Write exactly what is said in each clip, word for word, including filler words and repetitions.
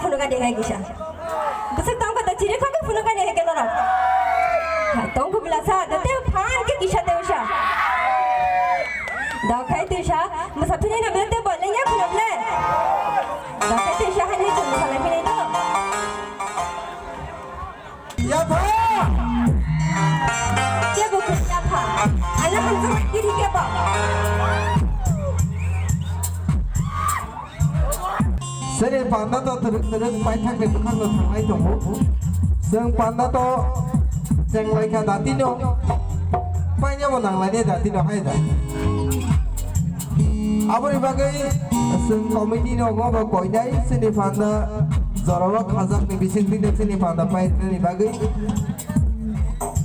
Phunukani hai kisa. Bwswk tong kha da chiri kha phunukani hai keno rok. Hai tong khu bila sa da te phan ke kisa te usa. Da khai te usa. Masa phini na bila te bol le ya phunuk le. Da khai te usa hai ni chung masa le phini to. Yapha! Kebo khe yapha. Ana hamjak kiri kebo. Sere panda to teruk teruk paithak ni bwkhak no thanglai tongo. Chwng panda to chenglai kha dati no. Paina bo nanglai ne dati no hai da. Aboni bagwi chwng committee no omo bo koinai chini panda jorao khajak ni bising twi chini panda paithak ni bagwi.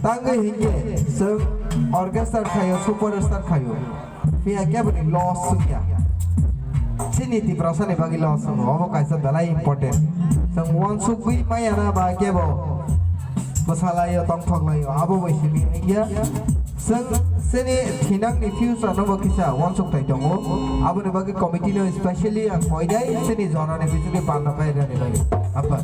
Tangwi hinkhe chwng orchestra khayo, superstar khayo. Phiya kebo ni loss wngya. Chini Tiprasa ni bagwi loss wngo. Obo kaisa belai important. Chwng uansukgwi maya na ba kebo bwsalaio, tongthoklaio. Abo bai simi wngya. Chwng chini thinang ni future no bo kisa uansuk tai tongo. Aboni bagwi committee no specially ang koinai chini jora ni bisingtwi panda paithak ni bagwi. Apa?